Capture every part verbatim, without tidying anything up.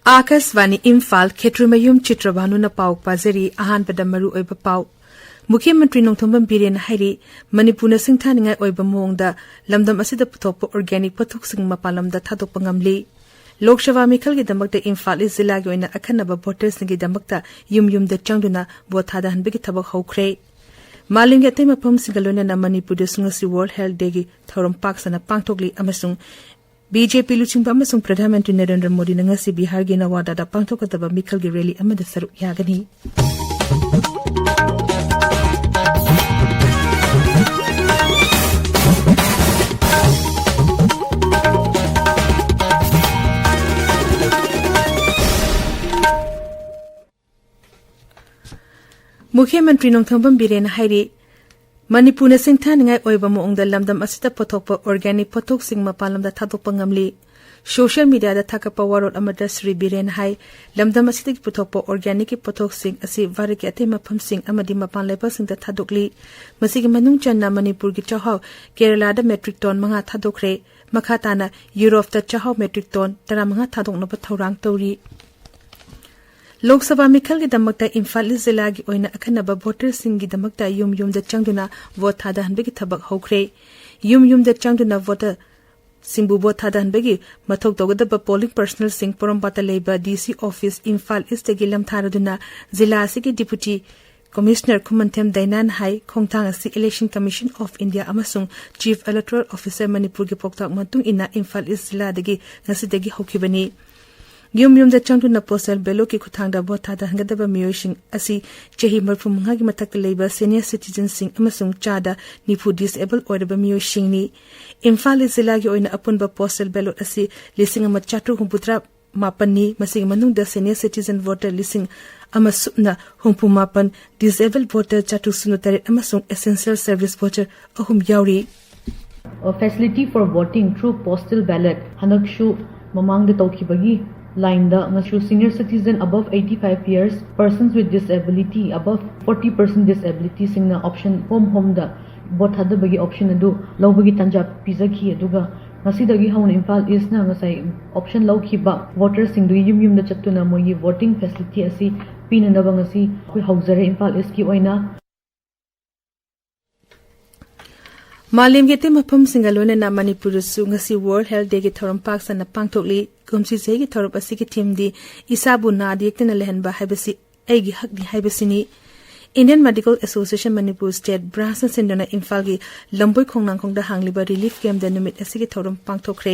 ꯑꯥꯀꯥꯁꯕꯥꯅꯤ ꯏꯝꯐꯥꯜ, ꯈꯦꯇ꯭ꯔꯤꯃꯌꯨꯝ ꯆꯤꯇ꯭ꯔꯕꯥꯅꯨꯅ ꯄꯥꯎ ꯄꯥꯖꯔꯤ꯫ ꯑꯍꯥꯟꯕꯗ ꯃꯔꯨ ꯑꯣꯏꯕ ꯄꯥꯎ꯫ ꯃꯨꯈ꯭ꯌ ꯃꯟꯇ꯭ꯔꯤ ꯅꯣꯡꯊꯣꯝꯕꯝ ꯕꯤꯔꯦꯟꯅ ꯍꯥꯏꯔꯤ, ꯃꯅꯤꯄꯨꯔꯅ ꯁꯤꯡꯊꯥꯅꯤꯡꯉꯥꯏ ꯑꯣꯏꯕ ꯃꯑꯣꯡꯗ ꯂꯝꯗꯝ ꯑꯁꯤꯗ ꯄꯨꯊꯣꯛꯄ organic ꯄꯣꯠꯊꯣꯛꯁꯤꯡ ꯃꯄꯥꯟ ꯂꯝꯗ ꯊꯥꯗꯣꯛꯄ ꯉꯝꯂꯤ꯫ ꯂꯣꯛ ꯁꯚꯥ ꯃꯤꯈꯜꯒꯤꯗꯃꯛꯇ ꯏꯝꯐꯥꯜ ꯏꯁ ꯖꯤꯂꯥꯒꯤ ꯑꯣꯏꯅ ꯑꯈꯟꯅꯕ voterꯁꯤꯡꯒꯤꯗꯃꯛꯇ ꯌꯨꯝ ꯌꯨꯝꯗ ꯆꯪꯗꯨꯅ vote ꯊꯥꯗꯍꯟꯕꯒꯤ ꯊꯕꯛ ꯍꯧꯈ꯭ꯔꯦ꯫ ꯃꯥꯂꯦꯝꯒꯤ ꯑꯇꯩ ꯃꯐꯝꯁꯤꯡꯒ ꯂꯣꯏꯅꯅ ꯃꯅꯤꯄꯨꯔꯗꯁꯨ ꯉꯁꯤ World Health Dayꯒꯤ ꯊꯧꯔꯝ ꯄꯥꯛ ꯁꯟꯅ ꯄꯥꯡꯊꯣꯛꯂꯤ ꯑꯃꯁꯨꯡ BJP ꯂꯨꯆꯤꯡꯕ ꯑꯃꯁꯨꯡ ꯄ꯭ꯔꯙꯥꯟ ꯃꯟꯇ꯭ꯔꯤ ꯅꯔꯦꯟꯗ꯭ꯔ ꯃꯣꯗꯤꯅ ꯉꯁꯤ ꯕꯤꯍꯥꯔꯒꯤ ꯅꯋꯥꯗꯥꯗ ꯄꯥꯡꯊꯣꯛꯀꯗꯕ ꯃꯤꯈꯜꯒꯤ rally ꯑꯃꯗ ꯁꯔꯨꯛ ꯌꯥꯒꯅꯤ꯫ ꯃꯨꯈ꯭ꯌ ꯃꯟꯇ꯭ꯔꯤ ꯅꯣꯡꯊꯣꯝꯕꯝ ꯕꯤꯔꯦꯟꯅ ꯍꯥꯏꯔꯤ, ꯃꯅꯤꯄꯨꯔꯅ ꯁꯤꯡꯊꯥꯅꯤꯡꯉꯥꯏ ꯑꯣꯏꯕ ꯃꯑꯣꯡꯗ ꯂꯝꯗꯝ ꯑꯁꯤꯗ ꯄꯨꯊꯣꯛꯄ organic ꯄꯣꯠꯊꯣꯛꯁꯤꯡ ꯃꯄꯥꯟ ꯂꯝꯗ ꯊꯥꯗꯣꯛꯄ ꯉꯝꯂꯤ꯫ Social mediaꯗ ꯊꯥꯒꯠꯄ ꯋꯥꯔꯣꯜ ꯑꯃꯗ ꯁ꯭ꯔꯤ ꯕꯤꯔꯦꯟꯅ ꯍꯥꯏ, ꯂꯝꯗꯝ ꯑꯁꯤꯗꯒꯤ ꯄꯨꯊꯣꯛꯄ organicꯀꯤ ꯄꯣꯠꯊꯣꯛꯁꯤꯡ ꯑꯁꯤ ꯚꯥꯔꯠꯀꯤ ꯑꯇꯩ ꯃꯐꯝꯁꯤꯡ ꯑꯃꯗꯤ ꯃꯄꯥꯟ ꯂꯩꯕꯥꯛꯁꯤꯡꯗ ꯊꯥꯗꯣꯛꯂꯤ꯫ ꯃꯁꯤꯒꯤ ꯃꯅꯨꯡ ꯆꯟꯅ ꯃꯅꯤꯄꯨꯔꯒꯤ ꯆꯥꯛꯍꯥꯎ ꯀꯦꯔꯂꯥꯗ metric ton ꯃꯉꯥ ꯊꯥꯗꯣꯛꯈ꯭ꯔꯦ꯫ ꯃꯈꯥ ꯇꯥꯅ ꯌꯨꯔꯣꯞꯇ ꯆꯥꯛꯍꯥꯎ metric ton ꯇꯔꯥꯃꯉꯥ ꯊꯥꯗꯣꯛꯅꯕ ꯊꯧꯔꯥꯡ ꯇꯧꯔꯤ꯫ ꯂꯣꯛ ꯁꯚꯥ ꯃꯤꯈꯜꯒꯤꯗꯃꯛꯇ ꯏꯝꯐꯥꯜ ꯏꯁ ꯖꯤꯂꯥꯒꯤ ꯑꯣꯏꯅ ꯑꯈꯟꯅꯕ voterꯁꯤꯡꯒꯤꯗꯃꯛꯇ ꯌꯨꯝ ꯌꯨꯝꯗ ꯆꯪꯗꯨꯅ vote ꯊꯥꯗꯍꯟꯕꯒꯤ ꯊꯕꯛ ꯍꯧꯈ꯭ꯔꯦ꯫ ꯌꯨꯝ ꯌꯨꯝꯗ ꯆꯪꯗꯨꯅ voterꯁꯤꯡꯕꯨ vote ꯊꯥꯗꯍꯟꯕꯒꯤ ꯃꯊꯧ ꯇꯧꯒꯗꯕ polling personnelꯁꯤꯡ ꯄꯣꯔꯣꯝꯄꯥꯠꯇ ꯂꯩꯕ DC office ꯏꯝꯐꯥꯜ ꯏꯁꯇꯒꯤ ꯂꯝꯊꯥꯔꯗꯨꯅ ꯖꯤꯂꯥ ꯑꯁꯤꯒꯤ Deputy Commissioner ꯈꯨꯃꯟꯊꯦꯝ ꯗꯥꯏꯅꯥꯅ ꯍꯥꯏ, ꯈꯣꯡꯊꯥꯡ ꯑꯁꯤ Election Commission of India ꯑꯃꯁꯨꯡ Chief Electoral Officer ꯃꯅꯤꯄꯨꯔꯒꯤ ꯄꯥꯎꯇꯥꯛ ꯃꯇꯨꯡ ꯏꯟꯅ ꯏꯝꯐꯥꯜ ꯏꯁ ꯖꯤꯂꯥꯗꯒꯤ ꯉꯁꯤꯗꯒꯤ ꯍꯧꯈꯤꯕꯅꯤ꯫ ꯌꯨꯝ ꯌꯨꯝꯗ ꯆꯪꯗꯨꯅ postal ballotꯀꯤ ꯈꯨꯠꯊꯥꯡꯗ vote ꯊꯥꯗꯍꯟꯒꯗꯕ ꯃꯤꯑꯣꯏꯁꯤꯡ ꯑꯁꯤ ꯆꯍꯤ ꯃꯔꯤꯐꯨ ꯃꯉꯥꯒꯤ ꯃꯊꯛꯇ ꯂꯩꯕ senior citizenꯁꯤꯡ ꯑꯃꯁꯨꯡ ꯆꯥꯗ ꯅꯤꯐꯨ disable ꯑꯣꯏꯔꯕ ꯃꯤꯑꯣꯏꯁꯤꯡꯅꯤ꯫ ꯏꯝꯐꯥꯜ ꯏꯁ ꯖꯤꯂꯥꯒꯤ ꯑꯣꯏꯅ ꯑꯄꯨꯟꯕ postal ballot ꯑꯁꯤ ꯂꯤꯁꯤꯡ ꯑꯃ ꯆꯥꯇ꯭ꯔꯨꯛ ꯍꯨꯝꯐꯨꯇꯔꯥ ꯃꯥꯄꯟꯅꯤ꯫ ꯃꯁꯤꯒꯤ ꯃꯅꯨꯡꯗ senior citizen voter ꯂꯤꯁꯤꯡ ꯑꯃ ꯁꯨꯞꯅ ꯍꯨꯝꯐꯨ ꯃꯥꯄꯟ, disable voter ꯆꯥꯇ꯭ꯔꯨꯛ ꯁꯨꯞꯅ ꯇꯔꯦꯠ ꯑꯃꯁꯨꯡ essential service voter ꯑꯍꯨꯝ ꯌꯥꯎꯔꯤ꯫ A facility for voting through postal ballot ꯍꯟꯗꯛꯁꯨ ꯃꯃꯥꯡꯗ ꯇꯧꯈꯤꯕꯒꯤ ꯂꯥꯏꯟꯗ ꯉꯁꯨ senior citizen above eighty five years, persons with disability above forty percent disabilityꯁꯤꯡꯅ option home homeꯗ vote ꯊꯥꯗꯕꯒꯤ option ꯑꯗꯨ ꯂꯧꯕꯒꯤ ꯇꯥꯟꯖꯥ ꯄꯤꯖꯈꯤ꯫ ꯑꯗꯨꯒ ꯉꯁꯤꯗꯒꯤ ꯍꯧꯅ ꯏꯝꯐꯥꯜ ꯏꯁꯅ ꯉꯁꯥꯏ ꯑꯣꯞꯁꯟ ꯂꯧꯈꯤꯕ ꯚꯣꯇꯔꯁꯤꯡꯗꯨꯒꯤ ꯌꯨꯝ ꯌꯨꯝꯗ ꯆꯠꯇꯨꯅ ꯃꯣꯏꯒꯤ ꯚꯣꯇꯤꯡ ꯐꯦꯁꯤꯂꯤꯇꯤ ꯑꯁꯤ ꯄꯤꯅꯅꯕ ꯉꯁꯤ ꯑꯩꯈꯣꯏ ꯍꯧꯖꯔꯦ ꯏꯝꯐꯥꯜ ꯏꯁꯀꯤ ꯑꯣꯏꯅ꯫ ꯃꯥꯂꯦꯝꯒꯤ ꯑꯇꯩ ꯃꯐꯝꯁꯤꯡꯒ ꯂꯣꯏꯅꯅ ꯃꯅꯤꯄꯨꯔꯗꯁꯨ ꯉꯁꯤ ꯋꯥꯔꯜꯗ ꯍꯦꯜꯊ ꯗꯦꯒꯤ ꯊꯧꯔꯝ ꯄꯥꯛ ꯁꯟꯅ ꯄꯥꯡꯊꯣꯛꯂꯤ꯫ ꯀꯨꯝꯁꯤ ꯆꯍꯤꯒꯤ ꯊꯧꯔꯝ ꯑꯁꯤꯒꯤ ꯊꯤꯝꯗꯤ "ꯏꯁꯥꯕꯨ ꯅꯥꯗ ꯌꯦꯛꯇꯅ ꯂꯩꯍꯟꯕ ꯍꯥꯏꯕꯁꯤ ꯑꯩꯒꯤ ꯍꯛꯅꯤ" ꯍꯥꯏꯕꯁꯤꯅꯤ꯫ Indian medical association Manipur state ꯕ꯭ꯔꯥꯟꯁꯅ ꯁꯤꯟꯗꯨꯅ ꯏꯝꯐꯥꯜꯒꯤ ꯂꯝꯕꯣꯏ ꯈꯣꯡꯅꯥꯡꯈꯣꯡꯗ ꯍꯥꯡꯂꯤꯕ ꯔꯤꯂꯤꯐ ꯀꯦꯝꯞꯇ ꯅꯨꯃꯤꯠ ꯑꯁꯤꯒꯤ ꯊꯧꯔꯝ ꯄꯥꯡꯊꯣꯛꯈ꯭ꯔꯦ꯫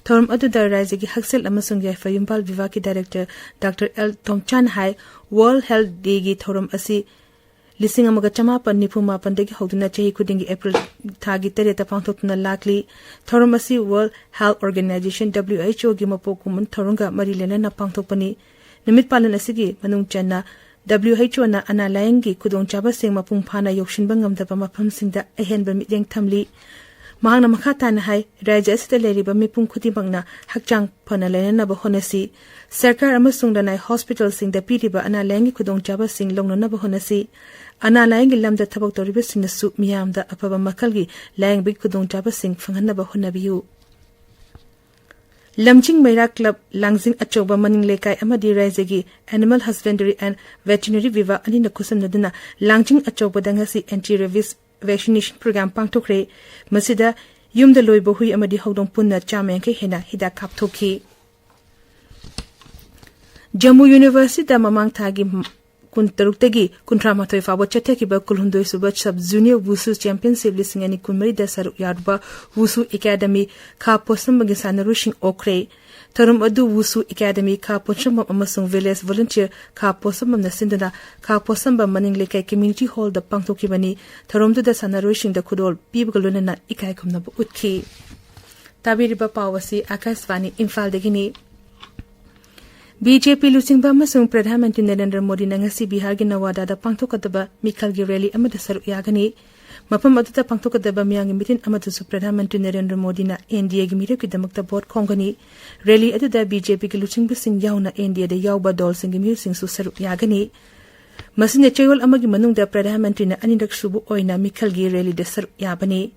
ꯊꯧꯔꯝ ꯑꯗꯨꯗ ꯔꯥꯖ꯭ꯌꯒꯤ ꯍꯛꯁꯦꯜ ꯑꯃꯁꯨꯡ ꯌꯥꯏꯐ ꯌꯨꯝꯕꯥꯜ ꯕꯤꯚꯥꯒꯀꯤ ꯗꯥꯏꯔꯦꯛꯇꯔ ꯗꯥꯛꯇꯔ ꯑꯦꯜ ꯇꯣꯝꯆꯥꯅ ꯍꯥꯏ, ꯋꯥꯔꯜꯗ ꯍꯦꯜꯊ ꯗꯦꯒꯤ ꯊꯧꯔꯝ ꯑꯁꯤ ꯂꯤꯁꯤꯡ ꯑꯃꯒ ꯆꯃꯥꯄꯟ ꯅꯤꯐꯨ ꯃꯥꯄꯟꯗꯒꯤ ꯍꯧꯗꯨꯅ ꯆꯍꯤ ꯈꯨꯗꯤꯡꯒꯤ ꯑꯦꯄ꯭ꯔꯤꯜ ꯊꯥꯒꯤ ꯇꯔꯦꯠꯇ ꯄꯥꯡꯊꯣꯛꯇꯨꯅ ꯂꯥꯛꯂꯤ꯫ ꯊꯧꯔꯝ ꯑꯁꯤ world health organisation, W H ꯑꯣꯒꯤ ꯃꯄꯣꯛ ꯀꯨꯝꯑꯣꯟ ꯊꯧꯔꯝꯒ ꯃꯔꯤ ꯂꯩꯅꯅ ꯄꯥꯡꯊꯣꯛꯄꯅꯤ꯫ ꯅꯨꯃꯤꯠ ꯄꯥꯂꯟ ꯑꯁꯤꯒꯤ ꯃꯅꯨꯡ ꯆꯟꯅ ꯗꯕ꯭ꯂꯤꯎ ꯑꯩꯆ ꯑꯣꯅ ꯑꯅꯥ ꯂꯥꯌꯦꯡꯒꯤ ꯈꯨꯗꯣꯡꯆꯥꯕꯁꯤꯡ ꯃꯄꯨꯡ ꯐꯥꯅ ꯌꯧꯁꯤꯟꯕ ꯉꯝꯗꯕ ꯃꯐꯝꯁꯤꯡꯗ ꯑꯍꯦꯟꯕ ꯃꯤꯠꯌꯦꯡ ꯊꯝꯂꯤ꯫ ꯃꯍꯥꯛꯅ ꯃꯈꯥ ꯇꯥꯅ ꯍꯥꯏ, ꯔꯥꯖ꯭ꯌ ꯑꯁꯤꯗ ꯂꯩꯔꯤꯕ ꯃꯤꯄꯨꯝ ꯈꯨꯗꯤꯡꯃꯛꯅ ꯍꯛꯆꯥꯡ ꯐꯅ ꯂꯩꯅꯅꯕ ꯍꯣꯠꯅꯁꯤ꯫ ꯁꯔꯀꯥꯔ ꯑꯃꯁꯨꯡ ꯂꯅꯥꯏ ꯍꯣꯁꯄꯤꯇꯥꯜꯁꯤꯡꯗ ꯄꯤꯔꯤꯕ ꯑꯅꯥ ꯂꯥꯌꯦꯡꯒꯤ ꯈꯨꯗꯣꯡꯆꯥꯕꯁꯤꯡ ꯂꯧꯅꯅꯕ ꯍꯣꯠꯅꯁꯤ꯫ ꯑꯅꯥ ꯂꯥꯌꯦꯡꯒꯤ ꯂꯝꯗ ꯊꯕꯛ ꯇꯧꯔꯤꯕꯁꯤꯡꯅꯁꯨ ꯃꯤꯌꯥꯝꯗ ꯑꯐꯕ ꯃꯈꯜꯒꯤ ꯂꯥꯌꯦꯡꯕꯒꯤ ꯈꯨꯗꯣꯡꯆꯥꯕꯁꯤꯡ ꯐꯪꯍꯟꯅꯕ ꯍꯣꯠꯅꯕꯤꯌꯨ꯫ ꯂꯝꯖꯤꯡ ꯃꯩꯔꯥ ꯀ꯭ꯂꯕ, ꯂꯥꯡꯖꯤꯡ ꯑꯆꯧꯕ ꯃꯅꯤꯡ ꯂꯩꯀꯥꯏ ꯑꯃꯗꯤ ꯔꯥꯖ꯭ꯌꯒꯤ Animal Husbandry and Veterinary Viva ꯑꯅꯤꯅ ꯈꯨꯠꯁꯝꯅꯗꯨꯅ ꯂꯥꯡꯖꯤꯡ ꯑꯆꯧꯕꯗ ꯉꯁꯤ ꯑꯦꯟꯇꯤ ꯔꯦꯕꯤꯁ ꯚꯦꯛꯁꯤꯅꯦꯁꯟ ꯄ꯭ꯔꯣꯒ꯭ꯔꯥꯝ ꯄꯥꯡꯊꯣꯛꯈ꯭ꯔꯦ꯫ ꯃꯁꯤꯗ ꯌꯨꯝꯗ ꯂꯣꯏꯕ ꯍꯨꯏ ꯑꯃꯗꯤ ꯍꯧꯗꯣꯡ ꯄꯨꯟꯅ ꯆꯥꯝꯃ ꯌꯥꯡꯈꯩ ꯍꯦꯟꯅ ꯍꯤꯗꯥꯛ ꯀꯥꯞꯊꯣꯛꯈꯤ꯫ ꯖꯝꯃꯨ ꯌꯨꯅꯤꯚꯔꯁꯤꯇꯤꯗ ꯃꯃꯥꯡ ꯊꯥꯒꯤ ꯀꯨꯟꯇꯔꯨꯛꯇꯒꯤ ꯀꯨꯟꯊ꯭ꯔꯥ ꯃꯥꯊꯣꯏ ꯐꯥꯎꯕ ꯆꯠꯊꯈꯤꯕ ꯀꯨꯟꯍꯨꯝꯗꯣꯏ ꯁꯨꯕ ꯁꯕ ꯖꯨꯅꯤꯌꯔ ꯋꯨꯁꯨ ꯆꯦꯝꯄꯤꯌꯟꯁꯤꯞ ꯂꯤꯁꯤꯡ ꯑꯅꯤ ꯀꯨꯟꯃꯔꯤꯗ ꯁꯔꯨꯛ ꯌꯥꯔꯨꯕ ꯋꯨꯁꯨ ꯑꯦꯀꯥꯗꯃꯤ ꯈꯥ ꯄꯣꯠꯁꯝꯕꯝꯒꯤ ꯁꯥꯟꯅꯔꯣꯏꯁꯤꯡ ꯑꯣꯛꯈ꯭ꯔꯦ꯫ ꯊꯧꯔꯝ ꯑꯗꯨ ꯋꯨꯁꯨ ꯑꯦꯀꯥꯗꯃꯤ ꯈꯥ ꯄꯣꯠꯁꯝꯕꯝ ꯑꯃꯁꯨꯡ ꯚꯤꯂꯦꯖ ꯚꯣꯂꯨꯟꯇꯤꯌꯔ ꯈꯥ ꯄꯣꯠꯁꯝꯕꯝꯅ ꯁꯤꯟꯗꯨꯅ ꯈꯥ ꯄꯣꯠꯁꯝꯕꯝ ꯃꯅꯤꯡ ꯂꯩꯀꯥꯏ ꯀꯝꯃ꯭ꯌꯨꯅꯤꯇꯤ ꯍꯣꯜꯗ ꯄꯥꯡꯊꯣꯛꯈꯤꯕꯅꯤ꯫ ꯊꯧꯔꯝꯗꯨꯗ ꯁꯥꯟꯅꯔꯣꯏꯁꯤꯡꯗ ꯈꯨꯗꯣꯜ ꯄꯤꯕꯒ ꯂꯣꯏꯅꯅ ꯏꯀꯥꯏ ꯈꯨꯝꯅꯕ ꯎꯠꯈꯤ꯫ ꯇꯥꯕꯤꯔꯤꯕ ꯄꯥꯎ ꯑꯁꯤ ꯑꯥꯀꯥꯁꯕꯥꯅꯤ ꯏꯝꯐꯥꯜꯗꯒꯤꯅꯤ꯫ ꯕꯤ ꯖꯦ ꯄꯤ ꯂꯨꯆꯤꯡꯕ ꯑꯃꯁꯨꯡ ꯄ꯭ꯔꯙꯥꯟ ꯃꯟꯇ꯭ꯔꯤ ꯅꯔꯦꯟꯗ꯭ꯔ ꯃꯣꯗꯤꯅ ꯉꯁꯤ ꯕꯤꯍꯥꯔꯒꯤ ꯅꯋꯥꯗꯥꯗ ꯄꯥꯡꯊꯣꯛꯀꯗꯕ ꯃꯤꯈꯜꯒꯤ ꯔꯦꯂꯤ ꯑꯃꯗ ꯁꯔꯨꯛ ꯌꯥꯒꯅꯤ꯫ ꯃꯐꯝ ꯑꯗꯨꯗ ꯄꯥꯡꯊꯣꯛꯀꯗꯕ ꯃꯤꯌꯥꯝꯒꯤ ꯃꯤꯇꯤꯟ ꯑꯃꯗꯁꯨ ꯄ꯭ꯔꯙꯥꯟ ꯃꯟꯇ꯭ꯔꯤ ꯅꯔꯦꯟꯗ꯭ꯔ ꯃꯣꯗꯤꯅ ꯑꯦꯟ ꯗꯤ ꯑꯦꯒꯤ ꯃꯤꯔꯦꯞꯀꯤꯗꯃꯛꯇ ꯚꯣꯠ ꯈꯣꯝꯒꯅꯤ꯫ ꯔꯦꯂꯤ ꯑꯗꯨꯗ ꯕꯤ ꯖꯦ ꯄꯤꯒꯤ ꯂꯨꯆꯤꯡꯕꯁꯤꯡ ꯌꯥꯎꯅ ꯑꯦꯟ ꯗꯤ ꯑꯦꯗ ꯌꯥꯎꯕ ꯗꯣꯜꯁꯤꯡꯒꯤ ꯃꯤꯍꯨꯠꯁꯤꯡꯁꯨ ꯁꯔꯨꯛ ꯌꯥꯒꯅꯤ꯫ ꯃꯁꯤꯅ ꯆꯌꯣꯜ ꯑꯃꯒꯤ ꯃꯅꯨꯡꯗ ꯄ꯭ꯔꯙꯥꯟ ꯃꯟꯇ꯭ꯔꯤꯅ ꯑꯅꯤꯔꯛ ꯁꯨꯕ ꯑꯣꯏꯅ ꯃꯤꯈꯜꯒꯤ ꯔꯦꯂꯤꯗ ꯁꯔꯨꯛ ꯌꯥꯕꯅꯤ꯫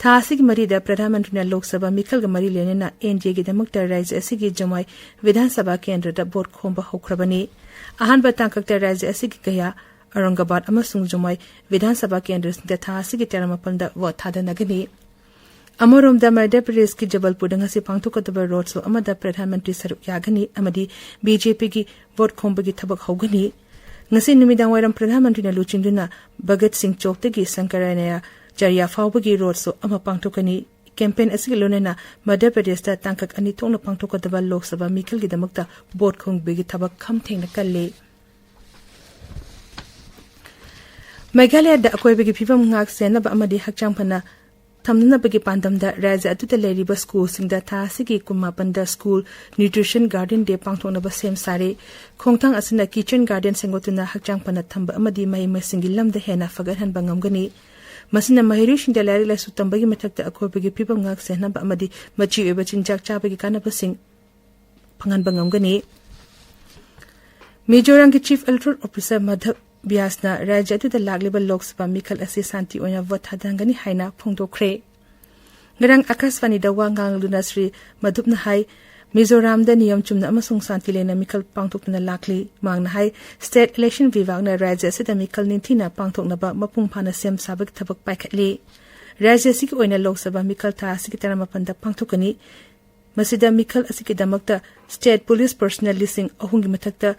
ꯊꯥ ꯑꯁꯤꯒꯤ ꯃꯔꯤꯗ ꯄ꯭ꯔꯙꯥꯟ ꯃꯟꯇ꯭ꯔꯤꯅ ꯂꯣꯛ ꯁꯚꯥ ꯃꯤꯈꯜꯒ ꯃꯔꯤ ꯂꯩꯅꯅ ꯑꯦꯟ ꯗꯤ ꯑꯦꯒꯤꯗꯃꯛꯇ ꯔꯥꯖ꯭ꯌ ꯑꯁꯤꯒꯤ ꯖꯃꯥꯏ ꯕꯤꯙꯥꯟ ꯁꯚꯥ ꯀꯦꯟꯗ꯭ꯔꯗ ꯚꯣꯠ ꯈꯣꯝꯕ ꯍꯧꯈ꯭ꯔꯕꯅꯤ꯫ ꯑꯍꯥꯟꯕ ꯇꯥꯡꯀꯛꯇ ꯔꯥꯖ꯭ꯌ ꯑꯁꯤꯒꯤ ꯒꯌꯥ, ꯑꯧꯔꯪꯒꯕꯥꯗ ꯑꯃꯁꯨꯡ ꯖꯃꯥꯏ ꯕꯤꯙꯥꯟ ꯁꯚꯥ ꯀꯦꯟꯗ꯭ꯔꯁꯤꯡꯗ ꯊꯥ ꯑꯁꯤꯒꯤ ꯇꯔꯥꯃꯥꯄꯟꯗ ꯚꯣꯠ ꯊꯥꯗꯅꯒꯅꯤ꯫ ꯑꯃꯔꯣꯝꯗ, ꯃꯙ꯭ꯌ ꯄ꯭ꯔꯗꯦꯁꯀꯤ ꯖꯕꯜꯄꯨꯔꯗ ꯉꯁꯤ ꯄꯥꯡꯊꯣꯛꯀꯗꯕ ꯔꯣꯗ ꯁꯣ ꯑꯃꯗ ꯄ꯭ꯔꯙꯥꯟ ꯃꯟꯇ꯭ꯔꯤ ꯁꯔꯨꯛ ꯌꯥꯒꯅꯤ ꯑꯃꯗꯤ ꯕꯤ ꯖꯦ ꯄꯤꯒꯤ ꯚꯣꯠ ꯈꯣꯝꯕꯒꯤ ꯊꯕꯛ ꯍꯧꯒꯅꯤ꯫ ꯉꯁꯤ ꯅꯨꯃꯤꯗꯥꯡꯋꯥꯏꯔꯝ ꯄ꯭ꯔꯙꯥꯟ ꯃꯟꯇ꯭ꯔꯤꯅ ꯂꯨꯆꯤꯡꯗꯨꯅ ꯚꯒꯠ ꯁꯤꯡ ꯆꯧꯛꯇꯒꯤ ꯁꯪꯀꯔꯥꯌꯥꯆꯥꯔꯌꯥ ꯐꯥꯎꯕꯒꯤ ꯔꯣꯗ ꯁꯣ ꯑꯃ ꯄꯥꯡꯊꯣꯛꯀꯅꯤ꯫ ꯀꯦꯝꯄꯦꯟ ꯑꯁꯤꯒ ꯂꯣꯏꯅꯅ ꯃꯙ꯭ꯌ ꯄ꯭ꯔꯗꯦꯁꯇ ꯇꯥꯡꯀꯛ ꯑꯅꯤ ꯊꯣꯛꯅ ꯄꯥꯡꯊꯣꯛꯀꯗꯕ ꯂꯣꯛ ꯁꯚꯥ ꯃꯤꯈꯜꯒꯤꯗꯃꯛꯇ ꯚꯣꯠ ꯈꯣꯝꯕꯒꯤ ꯊꯕꯛ ꯈꯝ ꯊꯦꯡꯅ ꯀꯜꯂꯤ꯫ ꯃꯦꯘꯥꯂꯌꯗ ꯑꯀꯣꯏꯕꯒꯤ ꯐꯤꯕꯝ ꯉꯥꯛ ꯁꯦꯟꯅꯕ ꯑꯃꯗꯤ ꯍꯛꯆꯥꯡ ꯐꯅ ꯊꯝꯅꯅꯕꯒꯤ ꯄꯥꯟꯗꯝꯗ ꯔꯥꯖ꯭ꯌ ꯑꯗꯨꯗ ꯂꯩꯔꯤꯕ ꯁ꯭ꯀꯨꯜꯁꯤꯡꯗ ꯊꯥ ꯑꯁꯤꯒꯤ ꯀꯨꯟꯃꯥꯄꯟꯗ ꯁ꯭ꯀꯨꯜ ꯅ꯭ꯌꯨꯇ꯭ꯔꯤꯁꯟ ꯒꯥꯔꯗꯦꯟ ꯗꯦ ꯄꯥꯡꯊꯣꯛꯅꯕ ꯁꯦꯝ ꯁꯥꯔꯦ꯫ ꯈꯣꯡꯊꯥꯡ ꯑꯁꯤꯅ ꯀꯤꯆꯟ ꯒꯥꯔꯗꯦꯟ ꯁꯦꯝꯒꯠꯇꯨꯅ ꯍꯛꯆꯥꯡ ꯐꯅ ꯊꯝꯕ ꯑꯃꯗꯤ ꯃꯍꯩ ꯃꯁꯤꯡꯒꯤ ꯂꯝꯗ ꯍꯦꯟꯅ ꯐꯒꯠꯍꯟꯕ ꯉꯝꯒꯅꯤ꯫ ꯃꯁꯤꯅ ꯃꯍꯩꯔꯣꯏꯁꯤꯡꯗ ꯂꯥꯏꯔꯤꯛ ꯂꯥꯏꯁꯨ ꯇꯝꯕꯒꯤ ꯃꯊꯛꯇ ꯑꯀꯣꯏꯕꯒꯤ ꯐꯤꯕꯝ ꯉꯥꯛ ꯁꯦꯟꯅꯕ ꯑꯃꯗꯤ ꯃꯆꯤ ꯑꯣꯏꯕ ꯆꯤꯟꯖꯥꯛ ꯆꯥꯕꯒꯤ ꯀꯥꯟꯅꯕꯁꯤꯡ ꯐꯪꯍꯟꯕ ꯉꯝꯒꯅꯤ꯫ ꯃꯤꯖꯣꯔꯥꯝꯒꯤ ꯆꯤꯐ ꯏꯂꯦꯛꯇꯣꯔꯦꯜ ꯑꯣꯐꯤꯁꯥꯔ ꯃꯥꯙꯕ ꯕ꯭ꯌꯥꯁꯅ ꯔꯥꯖ꯭ꯌ ꯑꯗꯨꯗ ꯂꯥꯛꯂꯤꯕ ꯂꯣꯛ ꯁꯚꯥ ꯃꯤꯈꯜ ꯑꯁꯤ ꯁꯥꯟꯇꯤ ꯑꯣꯏꯅ ꯚꯣꯠ ꯊꯥꯗꯍꯟꯒꯅꯤ ꯍꯥꯏꯅ ꯐꯣꯡꯗꯣꯛꯈ꯭ꯔꯦ꯫ ꯉꯔꯥꯡ ꯑꯀꯥꯁꯕꯥꯅꯤꯗ ꯋꯥ ꯉꯥꯡꯂꯗꯨꯅ ꯁ꯭ꯔꯤ ꯃꯥꯙꯕꯅ ꯍꯥꯏ, ꯃꯤꯖꯣꯔꯥꯝꯗ ꯅꯤꯌꯝ ꯆꯨꯝꯅ ꯑꯃꯁꯨꯡ ꯁꯥꯟꯇꯤ ꯂꯩꯅ ꯃꯤꯈꯜ ꯄꯥꯡꯊꯣꯛꯇꯨꯅ ꯂꯥꯛꯂꯤ꯫ ꯃꯍꯥꯛꯅ ꯍꯥꯏ, ꯁ꯭ꯇꯦꯠ ꯏꯂꯦꯛꯁꯟ ꯕꯤꯚꯥꯒꯅ ꯔꯥꯖ꯭ꯌ ꯑꯁꯤꯗ ꯃꯤꯈꯜ ꯅꯤꯡꯊꯤꯅ ꯄꯥꯡꯊꯣꯛꯅꯕ ꯃꯄꯨꯡ ꯐꯥꯅ ꯁꯦꯝ ꯁꯥꯕꯒꯤ ꯊꯕꯛ ꯄꯥꯏꯈꯠꯂꯤ꯫ ꯔꯥꯖ꯭ꯌ ꯑꯁꯤꯒꯤ ꯑꯣꯏꯅ ꯂꯣꯛ ꯁꯚꯥ ꯃꯤꯈꯜ ꯊꯥ ꯑꯁꯤꯒꯤ ꯇꯔꯥꯃꯥꯄꯟꯗ ꯄꯥꯡꯊꯣꯛꯀꯅꯤ꯫ ꯃꯁꯤꯗ ꯃꯤꯈꯜ ꯑꯁꯤꯒꯤꯗꯃꯛꯇ ꯁ꯭ꯇꯦꯠ ꯄꯨꯂꯤꯁ ꯄꯔꯁꯅꯦꯜ ꯂꯤꯁꯤꯡ ꯑꯍꯨꯝꯒꯤ ꯃꯊꯛꯇ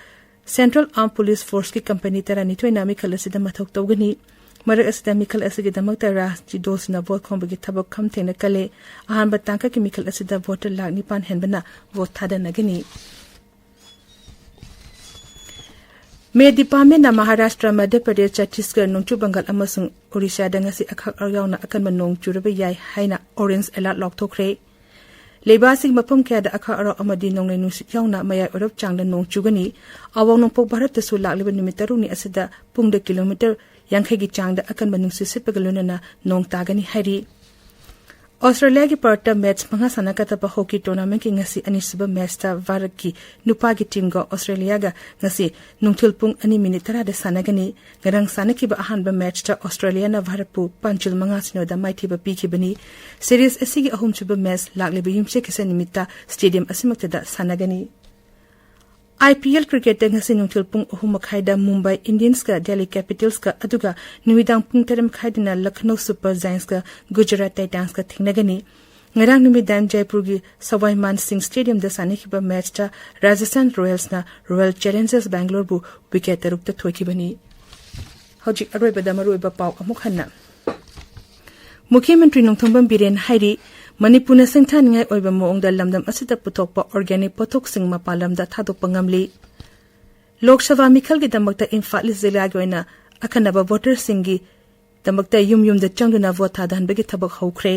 ꯁꯦꯟꯇ꯭ꯔꯦꯜ ꯑꯥꯔꯝ ꯄꯨꯂꯤꯁ ꯐꯣꯔꯁꯀꯤ ꯀꯝꯄꯅꯤ ꯇꯔꯥꯅꯤꯊꯣꯏꯅ ꯃꯤꯈꯜ ꯑꯁꯤꯗ ꯃꯊꯧ ꯇꯧꯒꯅꯤ꯫ ꯃꯔꯛ ꯑꯁꯤꯗ ꯃꯤꯈꯜ ꯑꯁꯤꯒꯤꯗꯃꯛꯇ ꯔꯥꯖꯅꯤꯇꯤ ꯗꯣꯜꯁꯤꯡꯅ ꯚꯣꯠ ꯈꯣꯝꯕꯒꯤ ꯊꯕꯛ ꯈꯝ ꯊꯦꯡꯅ ꯀꯜꯂꯦ꯫ ꯑꯍꯥꯟꯕ ꯇꯥꯡꯀꯛꯀꯤ ꯃꯤꯈꯜ ꯑꯁꯤꯗ ꯚꯣꯇꯔ ꯂꯥꯈ ꯅꯤꯄꯥꯟ ꯍꯦꯟꯕꯅ ꯚꯣꯠ ꯊꯥꯗꯅꯒꯅꯤ꯫ ꯃꯦꯠ ꯗꯤꯄꯥꯔꯠꯃꯦꯟꯅ ꯃꯍꯥꯔꯥꯁꯇ꯭ꯔ, ꯃꯙ꯭ꯌ ꯄ꯭ꯔꯗꯦꯁ, ꯆꯠꯇꯤꯁꯒꯔ, ꯅꯣꯡꯆꯨꯞ ꯕꯪꯒꯥꯜ ꯑꯃꯁꯨꯡ ꯑꯣꯔꯤꯁꯥꯗ ꯉꯁꯤ ꯑꯈꯥꯛ ꯑꯔꯥꯎ ꯌꯥꯎꯅ ꯑꯀꯟꯕ ꯅꯣꯡ ꯆꯨꯔꯕ ꯌꯥꯏ ꯍꯥꯏꯅ ꯑꯣꯔꯦꯟꯖ ꯑꯦꯂꯔꯠ ꯂꯥꯎꯊꯣꯛꯈ꯭ꯔꯦ꯫ ꯂꯩꯕꯥꯛ ꯑꯁꯤꯒꯤ ꯃꯐꯝ ꯀꯌꯥꯗ ꯑꯈꯥꯛ ꯑꯔꯥꯎ ꯑꯃꯗꯤ ꯅꯣꯡꯂꯩ ꯅꯨꯡꯁꯤꯠ ꯌꯥꯎꯅ ꯃꯌꯥꯏ ꯑꯣꯏꯔꯞ ꯆꯥꯡꯗ ꯅꯣꯡ ꯆꯨꯒꯅꯤ꯫ ꯑꯋꯥꯡ ꯅꯣꯡꯄꯣꯛ ꯚꯥꯔꯠꯇꯁꯨ ꯂꯥꯛꯂꯤꯕ ꯅꯨꯃꯤꯠ ꯇꯔꯨꯛꯅꯤ ꯑꯁꯤꯗ ꯄꯨꯡꯗ ꯀꯤꯂꯣꯃꯤꯇꯔ ꯌꯥꯡꯈꯩꯒꯤ ꯆꯥꯡꯗ ꯑꯀꯟꯕ ꯅꯨꯡꯁꯤꯠ ꯁꯤꯠꯄꯒ ꯂꯣꯏꯅꯅ ꯅꯣꯡ ꯇꯥꯒꯅꯤ ꯍꯥꯏꯔꯤ꯫ ꯑꯣꯁꯇ꯭ꯔꯦꯂꯤꯌꯥꯒꯤ ꯄꯔꯠꯇ ꯃꯦꯠꯆ ꯃꯉꯥ ꯁꯥꯟꯅꯒꯗꯕ ꯍꯣꯀꯤ ꯇꯣꯔꯅꯥꯃꯦꯟꯠꯀꯤ ꯉꯁꯤ ꯑꯅꯤꯁꯨꯕ ꯃꯦꯠꯆꯇ ꯚꯥꯔꯠꯀꯤ ꯅꯨꯄꯥꯒꯤ ꯇꯤꯝꯒ ꯑꯣꯁꯇ꯭ꯔꯦꯂꯤꯌꯥꯒ ꯉꯁꯤ ꯅꯨꯡꯊꯤꯜ ꯄꯨꯡ ꯑꯅꯤ ꯃꯤꯅꯤꯠ ꯇꯔꯥꯗ ꯁꯥꯟꯅꯒꯅꯤ꯫ ꯉꯔꯥꯡ ꯁꯥꯟꯅꯈꯤꯕ ꯑꯍꯥꯟꯕ ꯃꯦꯠꯆꯇ ꯑꯣꯁꯇ꯭ꯔꯦꯂꯤꯌꯥꯅ ꯚꯥꯔꯠꯄꯨ ꯄꯥꯟꯖꯤꯜ ꯃꯉꯥ ꯁꯤꯅꯣꯗ ꯃꯥꯏꯊꯤꯕ ꯄꯤꯈꯤꯕꯅꯤ꯫ ꯁꯤꯔꯤꯖ ꯑꯁꯤꯒꯤ ꯑꯍꯨꯝꯁꯨꯕ ꯃꯦꯠꯆ ꯂꯥꯛꯂꯤꯕ ꯌꯨꯝꯁꯀꯩꯁ ꯅꯨꯃꯤꯠꯇ ꯁ꯭ꯇꯦꯗꯤꯌꯝ ꯑꯁꯤꯃꯛꯇꯗ ꯁꯥꯟꯅꯒꯅꯤ꯫ ꯑꯥꯏ ꯄꯤ ꯑꯦꯜ ꯀ꯭ꯔꯤꯀꯦꯠꯇ ꯉꯁꯤ ꯅꯨꯡꯊꯤꯜ ꯄꯨꯡ ꯑꯍꯨꯝ ꯃꯈꯥꯏꯗ ꯃꯨꯝꯕꯥꯏ ꯏꯟꯗꯤꯌꯟꯁꯀ ꯗꯦꯜꯂꯤ ꯀꯦꯄꯤꯇꯜꯁꯀ, ꯑꯗꯨꯒ ꯅꯨꯃꯤꯗꯥꯡ ꯄꯨꯡ ꯇꯔꯦꯠ ꯃꯈꯥꯏꯗꯅ ꯂꯈꯅꯧ ꯁꯨꯄꯔ ꯖꯥꯏꯟꯁꯀ ꯒꯨꯖꯔꯥꯠ ꯇꯥꯏꯇꯥꯟꯁꯀ ꯊꯦꯡꯅꯒꯅꯤ꯫ ꯉꯔꯥꯡ ꯅꯨꯃꯤꯗꯥꯡ ꯖꯥꯏꯄꯨꯔꯒꯤ ꯁꯋꯥꯏ ꯃꯥꯟ ꯁꯤꯡ ꯁ꯭ꯇꯦꯗꯤꯌꯝꯗ ꯁꯥꯟꯅꯈꯤꯕ ꯃꯦꯠꯆꯇ ꯔꯥꯖꯁꯊꯥꯟ ꯔꯣꯌꯦꯜꯁꯅ ꯔꯣꯌꯦꯜ ꯆꯦꯂꯦꯟꯖꯔꯁ ꯕꯦꯡꯒꯂꯣꯔꯕꯨ ꯋꯤꯀꯦꯠ ꯇꯔꯨꯛꯇ ꯊꯣꯏꯈꯤꯕꯅꯤ꯫ ꯍꯧꯖꯤꯛ ꯑꯔꯣꯏꯕꯗ ꯃꯔꯨꯑꯣꯏꯕ ꯄꯥꯎ ꯑꯃꯨꯛ ꯍꯟꯅ꯫ ꯃꯨꯈ꯭ꯌ ꯃꯟꯇ꯭ꯔꯤ ꯅꯣꯡꯊꯣꯝꯕꯝ ꯕꯤꯔꯦꯟ ꯍꯥꯏꯔꯤ, ꯃꯅꯤꯄꯨꯔꯅ ꯁꯤꯡꯊꯥꯅꯤꯡꯉꯥꯏ ꯑꯣꯏꯕ ꯃꯑꯣꯡꯗ ꯂꯝꯗꯝ ꯑꯁꯤꯗ ꯄꯨꯊꯣꯛꯄ ꯑꯣꯔꯒꯥꯅꯤꯛ ꯄꯣꯠꯊꯣꯛꯁꯤꯡ ꯃꯄꯥꯟ ꯂꯝꯗ ꯊꯥꯗꯣꯛꯄ ꯉꯝꯂꯤ꯫ ꯂꯣꯛ ꯁꯚꯥ ꯃꯤꯈꯜꯒꯤꯗꯃꯛꯇ ꯏꯝꯐꯥꯜ ꯏꯁ ꯖꯤꯂꯥꯒꯤ ꯑꯣꯏꯅ ꯑꯈꯟꯅꯕ ꯚꯣꯇꯔꯁꯤꯡꯒꯤ ꯗꯃꯛꯇ ꯌꯨꯝ ꯌꯨꯝꯗ ꯆꯪꯗꯨꯅ ꯚꯣꯠ ꯊꯥꯗꯍꯟꯕꯒꯤ ꯊꯕꯛ ꯍꯧꯈ꯭ꯔꯦ꯫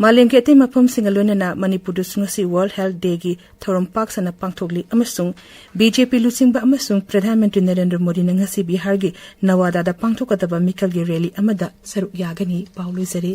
ꯃꯥꯂꯦꯝꯒꯤ ꯑꯇꯩ ꯃꯐꯝꯁꯤꯡꯒ ꯂꯣꯏꯅꯅ ꯃꯅꯤꯄꯨꯔꯗꯁꯨ ꯉꯁꯤ ꯋꯥꯔꯜꯗ ꯍꯦꯜꯊ ꯗꯦꯒꯤ ꯊꯧꯔꯝ ꯄꯥꯛ ꯁꯟꯅ ꯄꯥꯡꯊꯣꯛꯂꯤ ꯑꯃꯁꯨꯡ ꯕꯤ ꯖꯦ ꯄꯤ ꯂꯨꯆꯤꯡꯕ ꯑꯃꯁꯨꯡ ꯄ꯭ꯔꯙꯥꯟ ꯃꯟꯇ꯭ꯔꯤ ꯅꯔꯦꯟꯗ꯭ꯔ ꯃꯣꯗꯤꯅ ꯉꯁꯤ ꯕꯤꯍꯥꯔꯒꯤ ꯅꯋꯥꯗꯥꯗ ꯄꯥꯡꯊꯣꯛꯀꯗꯕ ꯃꯤꯈꯜꯒꯤ ꯔꯦꯂꯤ ꯑꯃꯗ ꯁꯔꯨꯛ ꯌꯥꯒꯅꯤ꯫ ꯄꯥꯎ ꯂꯣꯏꯖꯔꯦ꯫